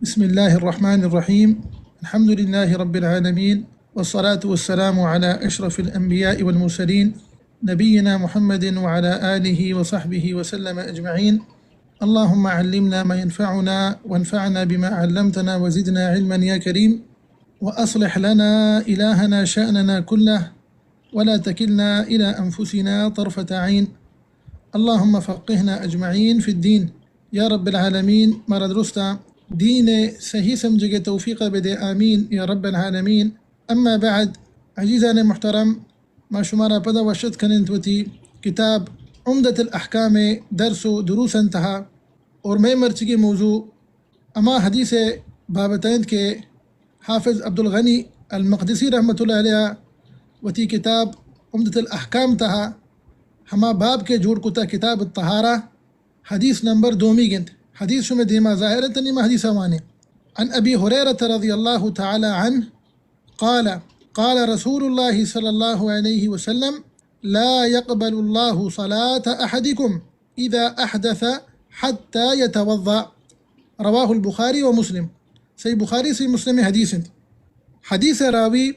بسم الله الرحمن الرحيم. الحمد لله رب العالمين، والصلاة والسلام على أشرف الأنبياء والمرسلين، نبينا محمد وعلى آله وصحبه وسلم أجمعين. اللهم علمنا ما ينفعنا، وانفعنا بما علمتنا، وزدنا علما يا كريم. وأصلح لنا إلهنا شأننا كله، ولا تكلنا إلى أنفسنا طرفة عين. اللهم فقهنا أجمعين في الدين. يا رب العالمين، مارا درستا دین صحیح سمجھگے توفیق بدے، آمین یا رب العالمین. اما بعد، عزیزان محترم، ما شمارا پدا وش اتک کننت وتی کتاب عمدۃ الاحکام درس و دروس انتہا، اور مئے مرچگی موضوع ہما حدیث بابت انت کہ حافظ عبدالغنی المقدسی رحمۃ اللہ علیہ وتی کتاب عمدۃ الاحکام تہا ہما باب کہ جوڑ کتا کتاب الطہارہ، حدیث نمبر دومی گنت۔ حدیث شمئے دیما ظاہر انت، نی ما حدیث وانیں۔ عن ابی ہریرہ رضی اللہ تعالی عنہ قال، قال رسول الله صلى الله عليه وسلم: لا يقبل الله صلاة أحدكم إذا أحدث حتى يتوضأ. رواه البخاري ومسلم. صحیح بخاری، صحیح مسلم حدیث انت۔ حدیث راوی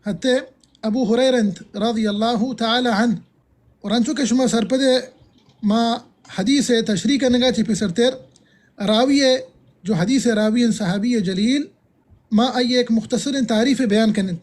حضرت ابو ہریرہ انت رضی اللہ تعالی عنہ۔ اور انچو کہ شما سرپدے، ما حدیث تشریح کنگا چی پیسرتر راوی جو حدیث راوی انت، صحابی جلیل، ما آئی یک مختصر تعریف بیان کننت۔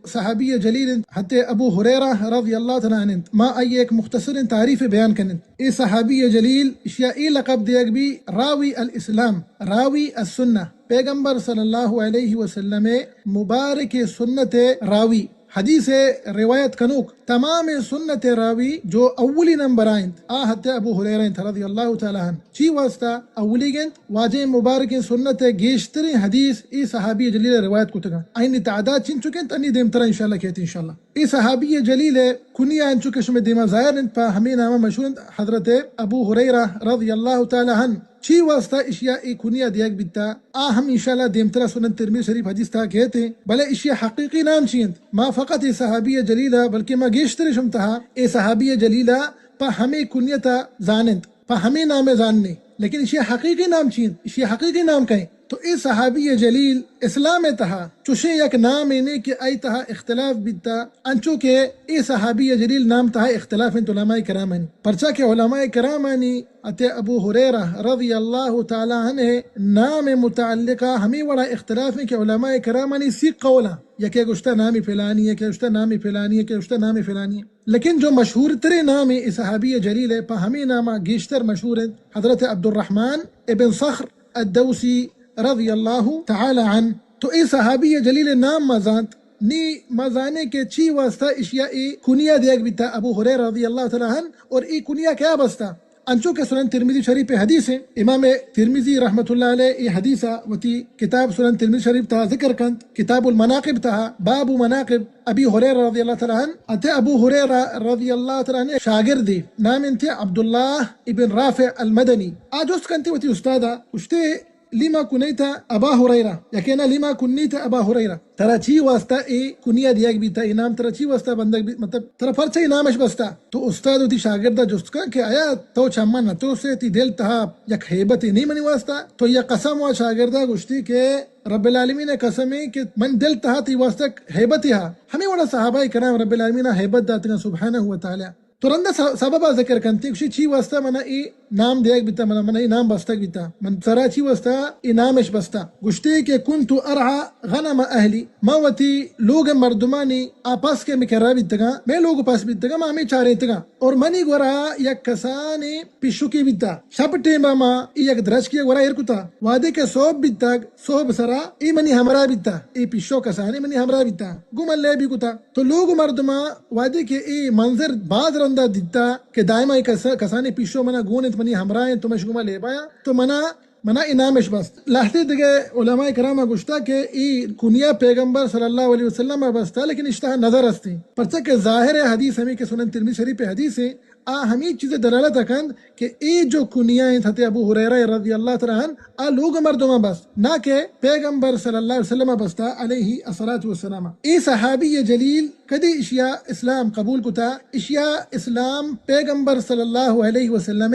صحابی جلیل انت، حضرت ابو ہریرہ رضی اللہ تعالی عنہ انت۔ ما آئی یک مختصر تعریف بیان کننت۔ اے صحابی جلیل، اشیا اے لقب دیگ بی راوی الاسلام، راوی السنہ، پیغمبر صلی اللہ علیہ وسلم مبارک سنت راوی۔ حدیث روایت کنوک تمام سنت راوی جو اولی نمبر آئنت، آ حضرت ابو ہریرہ انت رضی اللہ تعالی عنہ۔ چی واسطہ اولی گنت؟ واجہ مبارک سنت گیشترین حدیث ای صحابی جلیل روایت کتگا۔ آئینی تعداد چنچک انت، انی دیمترا انشاءاللہ کہتے انشاءاللہ۔ ای صحابی جلیل کنیہ انچو کہ شمئے دیما ظاہر انت، پہ ہمیں نام مشہور انت، حضرت ابو ہریرہ رضی اللہ تعالی عنہ۔ چی واسطہ اشیا ای کنیہ دیگ بیتا، آ ہم انشاءاللہ دیمترا سنن ترمذی شریف حدیث تا کہتے، بلے اشیا حقیقی نام چی انت؟ ما فقط ای صحابی جلیلہ، بلکہ ما گیشتر شم تہا ای صحابی جلیلہ پہ ہمیں کنیتا زاننت، پہ ہمیں نام زاننے، لیکن اشیا حقیقی نام چی انت؟ اشیا حقیقی نام کئے؟ تو ای صحابی جلیل اسلام تہا چوشیں یک نام نے کہ آئی تہا اختلاف بیتا، انچو کہ اے صحابی جلیل نام تہا اختلاف انت علماء کرامانی۔ پرچا کہ علماء کرامانی حضرت ابو ہریرہ رضی اللہ تعالی عنہ نام متعلقہ ہمیں وڑا اختلاف ہیں کہ علماء کرامانی سی قولاں، یکے گوشتا نامی فلانی، یکے گوشتا نامی فلانی، یکے گوشتا نامی فلانی۔ لیکن جو مشہور ترین نام ہے، اے صحابی جلیل ہے، پہ ہمیں ناما گیشتر مشہور ہیں، حضرت عبدالرحمن ابن صخر الدوسی رضی اللہ تعالی عنہ۔ تو اے صحابی جلیل نام ما زانت، نی ما زانے کہ چی واسطہ اشیا اے کنیہ دیگ بیتا ابو ہریرہ رضی اللہ تعالی عنہ، اور اے کنیہ کیا بستا؟ انچو کہ سنن ترمذی شریف حدیث ہے، امام ترمذی رحمت اللہ علیہ اے حدیث وتی کتاب سنن ترمذی شریف تہا ذکر کنت، کتاب المناقب تہا، باب مناقب ابی ہریرہ رضی اللہ تعالی عنہ۔ اتے ابو ہریرہ رضی اللہ تعالی عنہ شاگردے، نام انت عبداللہ ابن رافع المدنی۔ آ جست کنتے وتی استادا، گوشتے، لما کنیت ابا ہریرہ، یکے نا لما کنیت ابا ہریرہ، ترا چی واسطہ اے کنیہ دیگ بیتا، اے نام ترا چی واسطہ بندگ بی، مطلب ترا پرچہ اے نامش بستا؟ تو استاد وتی شاگردا جست کن کہ آیا تو چما نترسے، تی دل تہا یک ہیبتے نی منی واسطہ؟ تو یا قسم وا شاگردا گوشتی کہ رب العالمین قسم ہے کہ من دل تہا تی واسطہ ہیبتے ہا۔ ہمیں وڑا صحابہ کرام رب العالمین ہیبت داتگا سبحانہ و تعالی۔ تو رندا س-، سبب ء ذکر کنت، گوشی چی واسطہ منا اے نام دیگ بیتا، منا، منا اے نام بستگ بیتا، من سرا چی واسطہ اے نامش بستا؟ گوشتے کہ کنت ارعا غنم اہلی، ما وتی لوگ مردمانی آ پس کہ مکرا بیتگاں، میں لوگ پس بیتگاں، ما ہمیں چارینتگاں۔ اور منی گورا یک کسانے پیشوکی بیتا۔ شپ ٹیما ما اے یک درچکی گورا ایر کتا۔ وہدے کہ صحب بیتگ، صحب سرا اے منی ہمراہ بیتا، اے پیشو کسانے منی ہمراہ بیتا۔ گوں من لیبی کتا۔ تو لوگ مردماں وہدے کہ اے منظر باز رندا دیتا کہ دائما اے کس-، کسانیں پیشو منا گون انت، منی ہمراہ انت، تو مش گوما لیبایا، تو منا، منا اے نامش بست۔ لہتے دگہ علماء کرام گوشتا کہ اے کنیہ پیغمبر صلی اللہ علیہ وسلم بستا، لیکن اشتہا نظر استی۔ پرچہ کہ ظاہر حدیث ہمیں کہ سنن ترمذی شریف حدیث ہے، آ ہمیں چیز دلالت کند کہ اے جو کنیہ انت حضرت ابو ہریرہ رضی اللہ تعالی عنہ، آ لوگ مردماں بست، نہ کہ پیغمبر صلی اللہ علیہ وسلم بستا علیہ الصلوۃ والسلام۔ اے صحابی جلیل کدی اشیا اسلام قبول کتا؟ اشیا اسلام پیغمبر صلی اللہ علیہ وسلم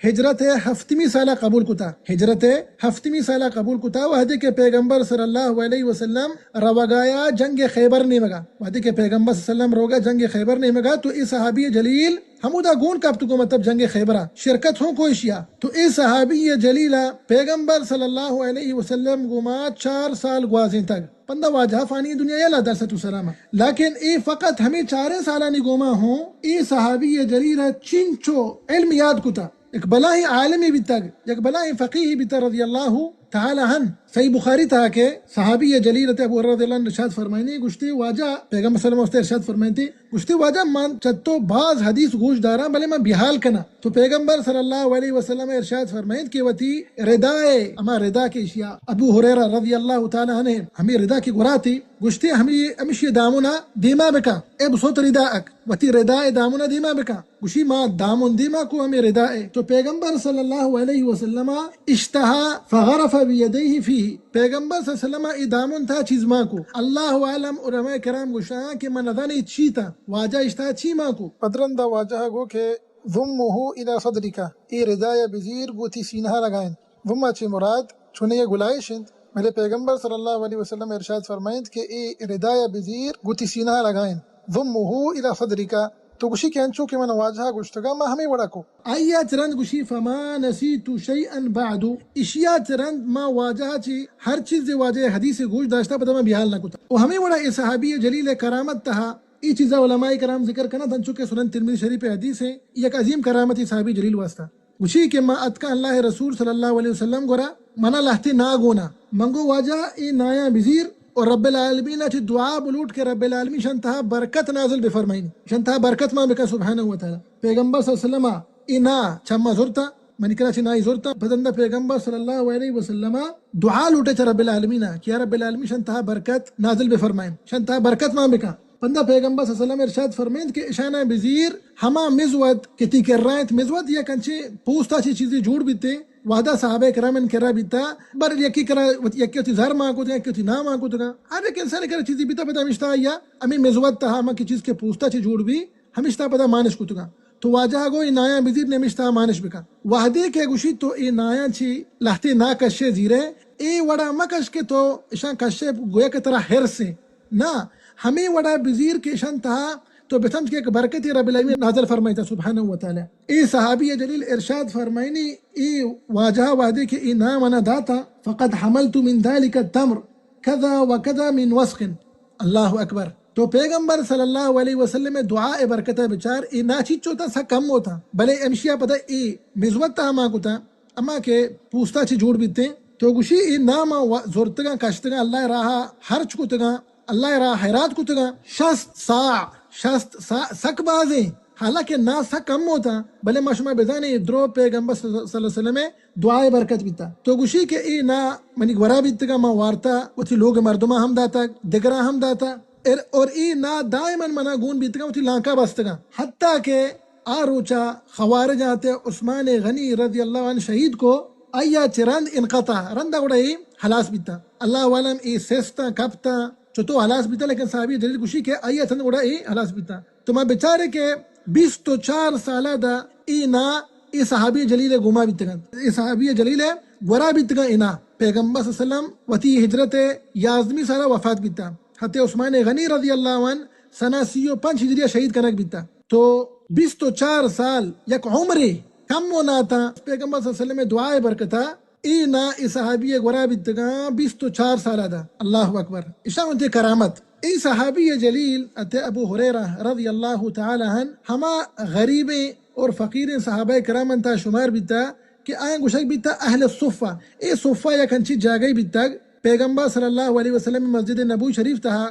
ہجرت ہفتمی سالا قبول کتا، ہجرت ہفتمی سالا قبول کتا، وہدے کہ پیغمبر صلی اللہ علیہ وسلم روگایا جنگ خیبر نیمگا، وہدے کہ پیغمبر صلی اللہ علیہ وسلم روگا جنگ خیبر نیمگا، تو اے صحابی جلیل ہمودا گون کپت، گو مطلب جنگ خیبرا شرکت ہوں کو اشیا۔ تو اے صحابی جلیلا پیغمبر صلی اللہ علیہ وسلم گوما چار سال گوازینتگ۔ پندا واجہ فانی دنیا یلا درست و سلام۔ لیکن اے فقط ہمیں چاریں سالانی گوما ہوں اے صحابی جلیل چنچو علم یاد کتا۔ یک بلاہیں عالمی بیتگ، یک بلاہیں فقیہی بیتگ رضی اللہ تعالی عنہ۔ صحیح بخاری تہا کہ صحابی جلیل تے ابو ہریرہ رضی اللہ عنہ ارشاد فرمائنی، گوشتی واجہ پیغمبر صلی اللہ علیہ وسلم ارشاد فرمائنتی، گوشتی واجہ من چہ تو باز حدیث گوش داراں، بلے من بیحال کناں۔ تو پیغمبر صلی اللہ علیہ وسلم ارشاد فرمائنت کہ وتی ردائے، اما ردا کہ اشیا ابو ہریرہ رضی اللہ تعالی عنہ ہمیں ردا کہ گراتی، گوشتی ہمیں، ہمشی دامنا دیما بکا، ابسط رداءک، وتی ردائے دامنا دیما بکا۔ گوشی ما دامن دیما کو ہمیں ردائے۔ تو پیغمبر صلی اللہ علیہ وسلم اشتہا فغرف بیدیہ فیہ۔ پیغمبر صلی اللہ علیہ وسلم ای دامن تا چیز ما کو۔ اللہ عالم، علماء کرام گوشاں کہ من نزانی چی تا، واجہ اشتہا چی ما کو۔ پدرندا واجہ گو کہ ضمہ الی صدرک، ای ردایا بزیر گو تی سینہ لگائیں۔ ضمہ چی مراد چونی گلائش انت، بلے پیغمبر صلی اللہ علیہ وسلم ارشاد فرمائنت کہ ای ردایا بزیر گو تی سینہ لگائیں۔ ضمہ الی صدرک، تو گوشی کہ انچو کہ من واجہ گوشتگا ما ہمیں وڑا کو۔ آئی ء چہ رند گوشی، فما نسیت شیئا بعد، اشیا چہ رند ما واجہ چی ہر چیز واجہ حدیث گوش داشتا پدا ما بیال نہ کتا۔ و ہمیں وڑا اے صحابی جلیل کرامت تہا ای چیزا علماء کرام ذکر کنا، تنچو کہ سنن ترمذی شریف حدیث ہے، یک عظیم کرامتی صحابی جلیل واسطہ۔ گوشی کہ ما اتکا اللہ رسول صلی اللہ علیہ وسلم گورا، منا لہتے نا گونا۔ من گو واجہ اے نایاں بزیر اور رب العالمین چی دعا بلوٹ کہ رب العالمین شن تہا برکت نازل بفرمائنی۔ شن تہا برکت ما بکا سبحانہ و تعالی۔ پیغمبر صلی اللہ علیہ وسلم اے نا چما زرتا، منی کرا چی نائی زرتا۔ پدندا پیغمبر صلی اللہ علیہ وسلم دعا لوٹے چا رب العالمین کہ یا رب العالمین شن تہا برکت نازل بفرمائن۔ شن تہا برکت ما بکا۔ پندا پیغمبر صلی اللہ علیہ وسلم ارشاد فرمائنت کہ اشانا بزیر ہما مزود کہ تی کرا انت، مزود یک انچیں پوستا چی چیزے جوڑ بیتے، وہدا صحابہ کرام ان کرا بیتا، بر یکی کرا وت-، یکی وتی زر مان کتگا، یکی وتی نام مان کتگا، ہر یک انسان کرا چیزے بیتا، پدا ہمشتا آیا ہمیں مزود تہا ہما کہ چیز کہ پوستا چی جوڑ بی، ہمشتا پدا مانش کتگا۔ تو واجہ گو اے نایاں بزیر نمشتا مانش بکا۔ وہدے کہ گوشی تو اے نایاں چی لہتے نا کشے زیرے، اے وڑا مکش کہ تو اشان کشے گویا کہ ترا حرص ہے۔ نا، ہمیں وڑا بزیر کہ اشان تہا تو بسمجھ کہ یک برکت رب العالمین نازل فرمائیتا سبحانہ و تعالی۔ اے صحابی جلیل ارشاد فرمائنی، اے واجہ وہدے کہ اے نام انا داتا، فقد حملت من ذلك التمر كذا وكذا من وسق۔ اللہ اکبر۔ تو پیغمبر صلی اللہ علیہ وسلم دعا اے برکت بچار، اے نا چیچو تا سا کم ہوتا، بلے امشیا پدا اے مزوت تا ہما کتا۔ اما کہ پوستا چی جوڑ بیتے، تو گوشی اے نام وا-، زرتگاں، کشتگاں، اللہ راہ ہرچ کتگاں، اللہ راہ حیرات کتگاں، شست ساع، شست ساع سک بازیں، حالانکہ نا سک کم ہوتا، بلے ما شما بزانے اے درو پیغمبر صلی اللہ علیہ وسلم دعائے برکت بیتا۔ تو گوشی کہ اے نا منی گورا بیتگاں، ما وارتا، وتی لوگ مردماں ہم داتا، دگراں ہم داتا، اور، اور اے نا دائماً منا گون بیتگاں، وتی لانکا بستگاں، حتیٰ کہ آ روچا خوارج آتے عثمان غنی رضی اللہ عنہ شہید کو، آیا چہ رند انقطع، رندا گڑا اے ہلاس بیتا۔ اللہ عالم اے سستاں کپتاں، چتو ہلاس بیتا، لیکن صحابی جلیل گوشی کہ آیا چند گڑا اے ہلاس بیتا۔ تو ما بچارے کہ بیست و چار سالہ دا اے نا اے صحابی جلیل گوما بیتگن۔ اے صحابی جلیل گورا بیتگن اے نا۔ پیغمبر صلی اللہ علیہ وسلم وتی ہجرت یازدہمی سالہ وفات بیتا۔ حضرت عثمان غنی رضی اللہ عنہ سنہ سی و پنچ ہجریہ شہید کنگ بیتا۔ تو بیست و چار سال یک عمرے کم و ناتا پیغمبر صلی اللہ علیہ وسلم دعائے برکتا اے نا اے صحابی گورا بیتگاں بیست و چار سالہ دا۔ اللہ اکبر۔ اشاں وتی کرامت۔ اے صحابی جلیل ات ابو ہریرہ رضی اللہ تعالی عنہ ہما غریبیں اور فقیریں صحابہ کرام انتا شمار بیتا کہ آیاں گوشگ بیتا اہل الصفہ۔ اے صفہ یک انچی جاگہی بیتگ، پیغمبر صلی اللہ علیہ وسلم مسجد نبوی شریف تہا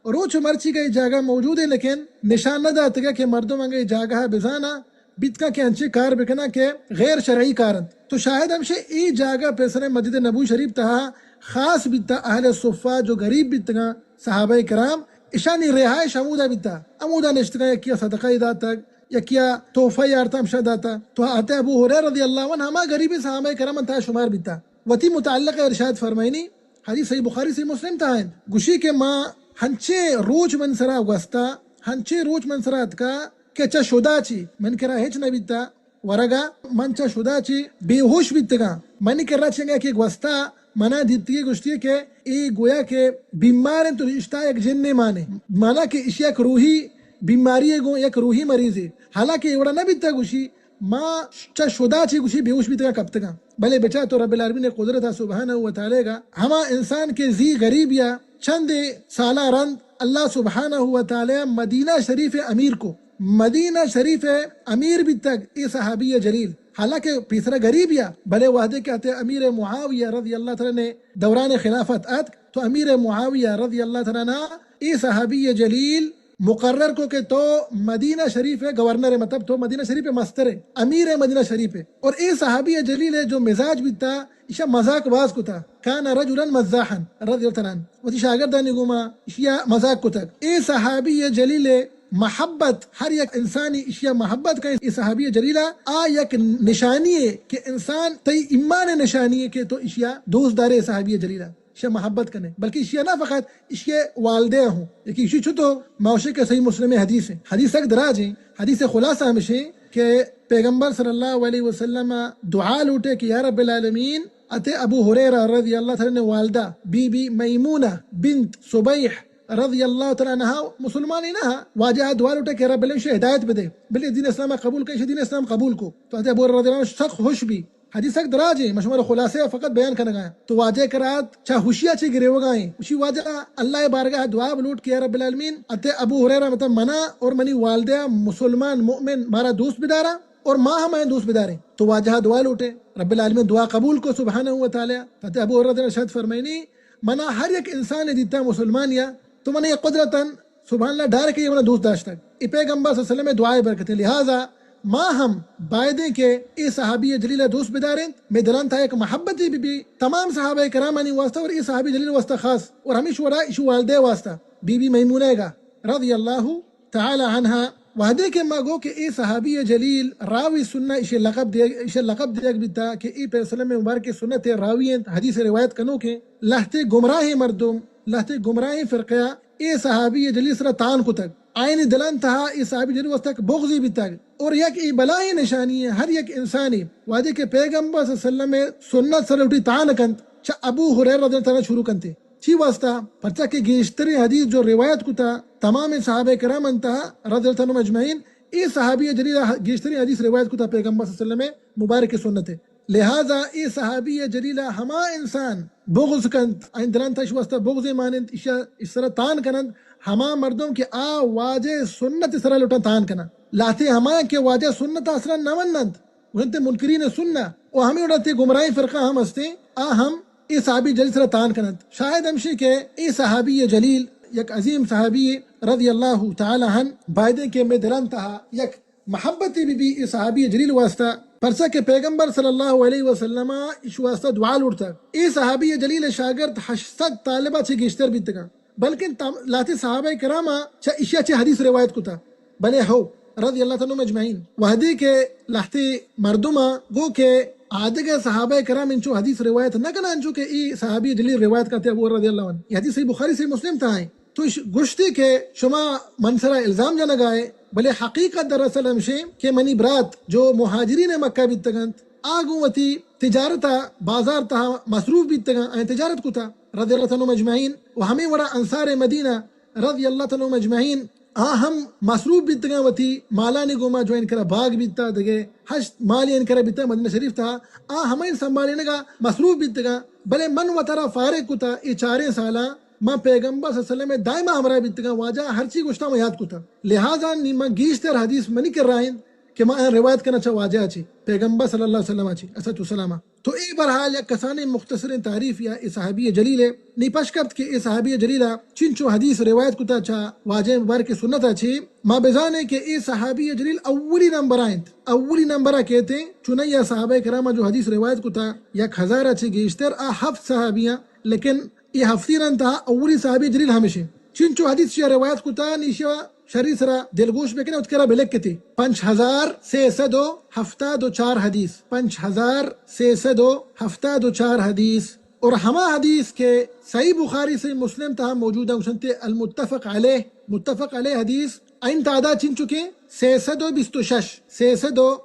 روچ مرچی گئی جاگہ موجود ہے، لیکن نشان نہ داتگا کہ مردم انگے جاگہ بزانا بیتگاں کہ انچیں کار بکناں کہ غیر شرعی کار انت۔ تو شاید ہمشے اے جاگہ پیسر مسجد نبوی شریف تہا خاص بیتا، اہل صفہ جو غریب بیتگاں، صحابہ کرام، اشانی رہائش ہمودا بیتا، ہمودا نشتگاں، یکیا صدقہ ای داتگ، یکیا تحفہ ای آرتا ہمشا داتا۔ تو حضرت ابو ہریرہ رضی اللہ عنہ ہما غریبیں صحابہ کرام تہا شمار بیتا۔ وتی متعلق ارشاد فرمائنی، حدیث صحیح بخاری صحیح مسلم تہا انت۔ گوشی کہ ما ہنچیں روچ من سرا گوستا، ہنچیں روچ من سرا اتکا کہ چہ شدا چی من کرا ہچ نہ بیتا، ورگا من چہ شدا چہ بے ہوش بیتگاں۔ منی کرا چنگا کہ گوستا منا دیتگی گوشتی کہ اے گویا کہ بیمار انت و اشتا یک جنے مانے۔ مانا کہ اشی یک روحی بیماری گوں، یک روحی مریضے۔ حالانکہ اے وڑا نہ بیتا گوشی، ما چہ شدا چہ گوشی بے ہوش بیتگاں کپتگاں۔ بلے بچار تو رب العالمین قدرت سبحانہ و تعالی گا ہما انسان کہ زی غریبیا چندے سالا رند اللہ سبحانہ و تعالی مدینہ شریف امیر کو۔ مدینہ شریف امیر بیتگ اے صحابی جلیل، حالانکہ پیسرا غریبیا، بلے وہدے کہ ات امیر معاویہ رضی اللہ تعالی عنہ دوران خلافت ات، تو امیر معاویہ رضی اللہ تعالی عنہ اے صحابی جلیل مقرر کو کہ تو مدینہ شریف گورنر، مطلب تو مدینہ شریف مستر، امیر مدینہ شریف۔ اور اے صحابی جلیل جو مزاج بیتا، ایشا مذاق باز کتا۔ کان رجلا مزاحا رضی اللہ تعالی عنہ۔ وتی شاگردانی گوما ایشیا مذاق کتگ۔ اے صحابی جلیل محبت، ہر یک انسانی ایشیا محبت کن، اے صحابی جلیلا آ یک نشانی ہے کہ انسان تئی ایمان نشانی ہے کہ تو ایشیا دوست دارے، صحابی جلیلا ایشیا محبت کنے، بلکہ ایشیا نہ فقط ایشی والدہ ہوں۔ یکی ایشی چھتو موشے کہ صحیح مسلم حدیث ہے۔ حدیث تک دراج ہے۔ حدیث خلاصہ ہمشے کہ پیغمبر صلی اللہ علیہ وسلم دعا لوٹے کہ یا رب العالمین، ات ابو ہریرہ رضی اللہ تعالی عنہ والدہ بی بی میمونہ بنت صبیح رضی اللہ تعالی عنہا مسلمانی نہ، واجہ دعا لوٹے کہ رب العالمین شے ہدایت بدے، بلے دین اسلام قبول کن، شے دین اسلام قبول کو۔ تو ات ابو ہریرہ رضی اللہ عنہ سخت خوش بی۔ حدیث تک دراج ہیں، من شمارا خلاصہ فقط بیان کنگا ہیں۔ تو واجہ کرات چا خوشیا چے گریوگا ہیں۔ اسی واجہ اللہ بارگاہ دعا بلوٹ کہ یا رب العالمین، ات ابو ہریرہ مطلب منا اور منی والدہ مسلمان مؤمن مارا دوست بدارا۔ اور ما ہم آئیں دوست بداریں۔ تو واجہ دعا لوٹے، رب العالمین دعا قبول کو سبحانہ و تعالی۔ ات ابو ہریرہ رضی اللہ عنہ ارشاد فرمائنی، منا ہر یک انسان دیتا مسلمان یا، تو منا یہ قدرتاً سبحان اللہ ڈائریکٹ یہ منا دوست داشتگ۔ اے پیغمبر صلی اللہ علیہ وسلم دعائے برکت ہے۔ لہذا ما ہم بایدیں کہ اے صحابی جلیل دوست بداریں، میں دلان تھا یک محبت بھی بھی تمام صحابہ کرامانی واسطہ اور اے صحابی جلیل واسطہ خاص، اور ہمیش وڑا ایشی والدہ واسطہ بی بی میمونہ گا رضی اللہ تعالی عنہا۔ وہدے کہ ما گو کہ اے صحابی جلیل راوی سنہ، ایشی لقب دے، ایشی لقب دیگ بیتا کہ اے پیغمبر صلی اللہ علیہ وسلم مبارک سنت راوی انت، حدیث روایت کنو کہ لہتے گمراہ مردم، لہتے گمراہ فرقہ اے صحابی جلیل سرا تان کتگ۔ آئین دلان تہا اے صحابی جلیل واسطہ بغضی بیتگ۔ اور یک اے بلاہیں نشانی ہے، ہر یک انسانی وہدے کہ پیغمبر صلی اللہ علیہ وسلم سنت سر اٹھی تان کنت، چہ ابو ہریرہ رضی اللہ تعالی عنہ شروع کنتے۔ چی واسطہ؟ پرچا کہ گیشتریں حدیث جو روایت کتا تمام صحابہ کرام انتہا رضی اللہ عنہم اجمعین، اے صحابی جلیل گیشتریں حدیث روایت کتا پیغمبر صلی اللہ علیہ وسلم مبارک سنت ہے۔ لہذا اے صحابی جلیل ہما انسان بغض کنت، آئین دلان تش واسطہ بغض ماننت، ایشا اس طرح تان کننت، ہما مردم کہ آ واجہ سنت سرا لوٹا تان کنا۔ لاتے ہما کہ واجہ سنت اصلا نہ مننت، گوشنت منکرین سنہ، و ہمیں وڑا تے گمراہیں فرقہ ہم ہستیں، آ ہم اے صحابی جلیل سرا تان کننت۔ شاید ہمشی کہ اے صحابی جلیل یک عظیم صحابی رضی اللہ تعالی عنہ، بایدیں کہ میں دلان تہا یک محبت بھی بھی اے صحابی جلیل واسطہ، پرچا کہ پیغمبر صلی اللہ علیہ وسلم اش واسطہ دعا لوٹتا۔ اے صحابی جلیل شاگرد ہشت سد طالبہ چہ گیشتر بیتگا۔ بلکن تم-، لہتے صحابہ کراما چہ اشیا چہ حدیث روایت کتا۔ بلے ہو، رضی اللہ تعالی عنہم اجمعین۔ وہدے کہ لہتے مردما گو کہ آدگہ صحابہ کرام انچو حدیث روایت نہ کنا انچو کہ ای صحابی جلیل روایت کرتے ابو رضی اللہ عنہ۔ یہ حدیث صحیح بخاری صحیح مسلم تہا ہے۔ تو اش گوشتے کہ شما من سرا الزام جنگائے، بلے حقیقت دراصل ہمشے کہ منی برات جو مہاجرین مکہ بیتگنت، آ گوں وتی تجارت ء بازار تہا مصروف بیتگاں، آیاں تجارت کتا رضی اللہ تعالی عنہم اجمعین۔ و ہمے وڑا انصار مدینہ رضی اللہ تعالی عنہم اجمعین، آ ہم مصروف بیتگاں وتی مالانی گوما، جو ان کرا باغ بیتا، دگہ ہشت مال ان کرا بیتا مدینہ شریف تہا، آ ہمے سنبھالینگا مصروف بیتگاں۔ بلے من وترا فارغ کتا اے چاریں سالاں، من پیغمبر صلی اللہ علیہ وسلم دائما ہمراہ بیتگاں، واجہ ہرچی گوشتا من یاد کتا۔ لہذا نی من گیشتر حدیث منی کرا انت کہ ما آیاں روایت کناں چہ واجہ ء چہ، پیغمبر صلی اللہ علیہ وسلم ء چہ، الصلوۃ والسلام ء۔ تو اے بہرحال یک کسانیں مختصریں تعریف یا اے صحابی جلیل ء۔ نی پش کپت کہ اے صحابی جلیل ء چنچو حدیث روایت کتا چہ واجہ مبارک سنت ء چہ۔ ما بزانیں کہ اے صحابی جلیل اولی نمبر ء انت، اولی نمبر ء کیت انت، چوناہا صحابہ کرام ء جو حدیث روایت کتا یک ہزار ء چہ گیشتر، آ ہفت صحابیاں، لیکن اے ہفتینان تہا اولی صحابی جلیل ہمشیں۔ چنچو حدیث شیا روایت کتا، نی شیا شری سرا دلگوش بکنے، اتکرا بلکتے۔ پنچ ہزار سے سد و ہفتاد و چار حدیث۔ پنچ ہزار سے سد و ہفتاد و چار حدیث۔ اور ہما حدیث کہ صحیح بخاری، صحیح مسلم تہا موجود ہیں، گوشنتے المتفق علیہ، متفق علیہ حدیث، این تعداد چنچکیں؟ سے سد و بیست و شش، سے سد و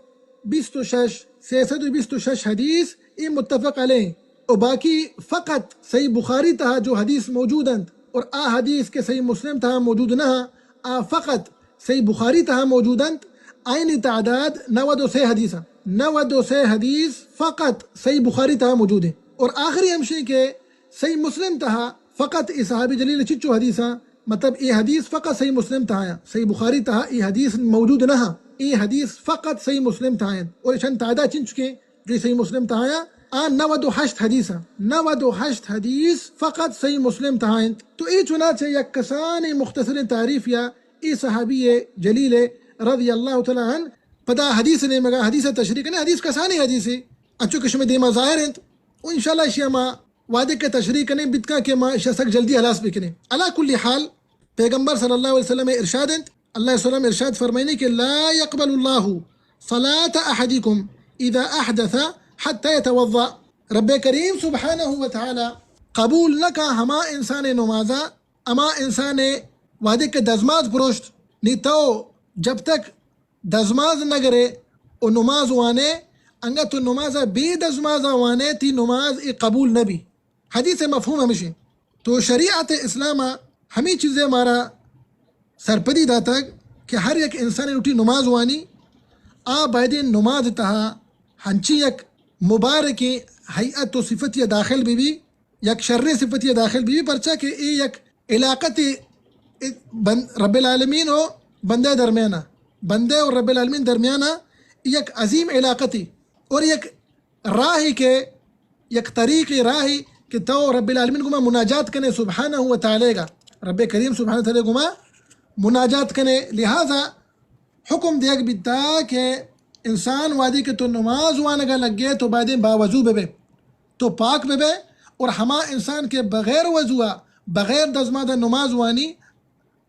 بیست و شش، سیصد و بیست و شش حدیث، اے متفق علیہ۔ و باقی فقط صحیح بخاری تہا جو حدیث موجود انت، اور آ حدیث کہ صحیح مسلم تہا موجود نہ، آ فقط صحیح بخاری تہا موجود انت، آئینی تعداد نود و سے حدیث انت۔ نود و سے حدیث فقط صحیح بخاری تہا موجود ہیں۔ اور آخری ہمشیں کہ صحیح مسلم تہا فقط اے صحابی جلیل چچو حدیثاں، مطلب اے حدیث فقط صحیح مسلم تہا ہیں، صحیح بخاری تہا اے حدیث موجود نہ ہاں، اے حدیث فقط صحیح مسلم تہا ہیں۔ اور اشان تعداد چن چکے جو صحیح مسلم تہا ہیں، آ نود و ہشت حدیث ہیں، نود و ہشت حدیث فقط صحیح مسلم تہا ہیں۔ تو اے چنانچہ یک کسانیں مختصریں تعریف یا اے صحابی جلیل رضی اللہ تعالی عنہ۔ پدا حدیث نیمگا حدیث تشریح کنے، حدیث کسانیں حدیث ہے، انچو کہ شمے دیما ظاہر انت۔ و انشاءاللہ اشی ہما وعدے کہ تشریح کنیں، بتکاں کہ ما اشیا سک جلدی ہلاس بکنیں۔ علی کل حال، پیغمبر صلی اللہ علیہ وسلم ارشاد انت، اللہ علیہ وسلم ارشاد فرمائنی کہ لا يقبل الله صلاة أحدكم إذا أحدث حتى يتوضأ۔ رب کریم سبحانہ و تعالی قبول نہ کا ہما انسان نمازا، ہما انسان وعدے کہ دزماز پروشت، نی تو جب تک دزماز نہ گرے و نماز وانے، انگا تو نماز بے دزماز وانے، تی نماز ای قبول نہ بی۔ حدیث مفہوم ہمشی۔ تو شریعت اسلام ہمی چیزیں مارا سرپدی داتگ کہ ہر یک انسان لوٹی نماز وانی، آ بایدیں نماز تہا ہنچی یک مبارکیں ہیئت و صفتی داخل بی بی، یک شریں صفتی داخل بی بی، پرچا کہ اے یک علاقتے بن-، رب العالمین و بندہ درمیانا، بندہ و رب العالمین درمیانا یک عظیم علاقتے اور یک راہے کہ، یک طریقے راہے کہ تو رب العالمین گما مناجات کنے سبحانہ و تعالی گا، رب کریم سبحانہ و تعالی گما مناجات کنے۔ لہذا حکم دیگ بیتا کہ انسان وادی کہ تو نماز وانگا لگے تو بایدیں باوضو ببے، تو پاک ببے، اور ہما انسان کہ بغیر وضو، بغیر دزماز نماز وانی،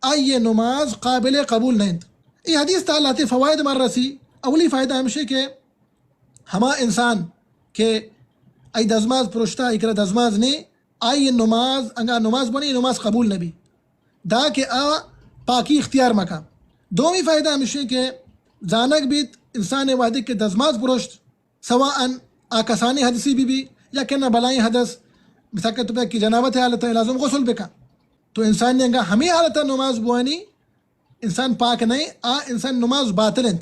آئی نماز قابل قبول نہ انت۔ اے حدیث تہا لہتے فوائد مار رسی۔ اولی فائدہ ہمشی کہ ہما انسان کہ آئی دزماز پرشتا، ای کرا دزماز نے، آئی نماز، انگا نماز بنی، نماز قبول نبی، دا کہ آ پاکی اختیار مکا۔ دومی فائدہ ہمشی کہ زانگ بیت انسان وہدے کہ دزماز پرشت، سواء آ کسانی حدثی بی بی یا کہ نہ بلائیں حدث، مثال کہ تو کہ جنابت حالت لازم غسل بکا، تو انسان نے انگا ہمیں حالت نماز بوانی، انسان پاک نہیں، آ انسان نماز باطل انت۔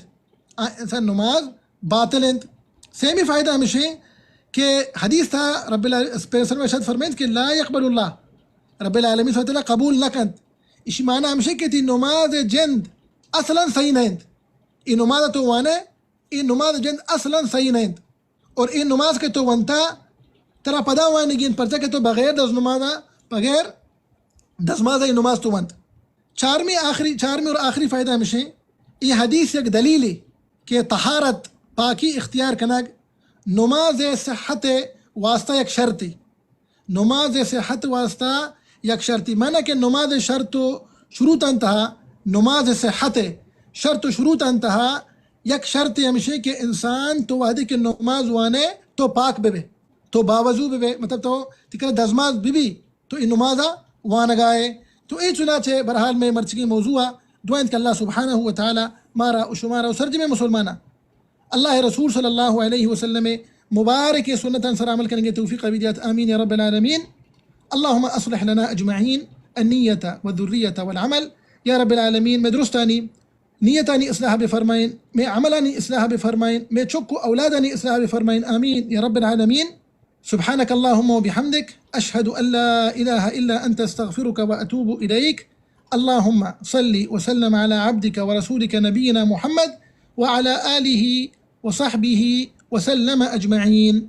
آ انسان نماز باطل انت۔ سیمی فائدہ ہمشی کہ حدیث تہا رب الع-، پیغمبر ارشاد فرمائنت کہ لا يقبل الله، رب العالمین سبحانہ وتعالی قبول نہ کنت۔ اشی معنی ہمشی کہ تی نماز جند اصلاً صحیح نہ انت۔ ای نماز تو وانے، ای نماز جند اصلاً صحیح نہ انت۔ اور ای نماز کہ تو ونتا، ترا پدا وانگی انت، پرچا کہ تو بغیر دز نمازا، بغیر دزمازا ای نماز تو ونت۔ چارمی آخری، چارمی اور آخری فائدہ ہمشی، ای حدیث یک دلیلے کہ طہارت، پاکی اختیار کنگ نماز صحت واسطہ یک شرطے۔ نماز صحت واسطہ یک شرطے، معنی کہ نماز شرط و شروط انتہا، نماز صحت شرط و شروط انتہا یک شرطے ہمشی کہ انسان تو وہدے کہ نماز وانے تو پاک ببے، تو باوضو ببے، مطلب تو تکر دزماز ببی، تو ای نمازا وانگائے۔ تو ای چنانچہ بہرحال میں مرچگی موضوع دعا انت کہ اللہ سبحانہ و تعالی مارا و شمارا و سرجمیں مسلمانا اللہ رسول صلی اللہ علیہ وسلم مبارک سنتاں سر عمل کنگے توفیق بدیات، آمین یا رب العالمین۔ اللهم اصلح لنا اجمعین النیت والذریت والعمل، یا رب العالمین میں درستانی نیتانی اصلاح بفرمائن، میں عملانی اصلاح بفرمائن، میں چک و اولادانی اصلاح بفرمائن، آمین یا رب العالمین۔ سبحانك اللهم وبحمدك، أشهد أن لا إله إلا أنت، أستغفرك وأتوب إليك۔ اللهم صل وسلم على عبدك ورسولك نبينا محمد وعلى آله وصحبه وسلم أجمعين۔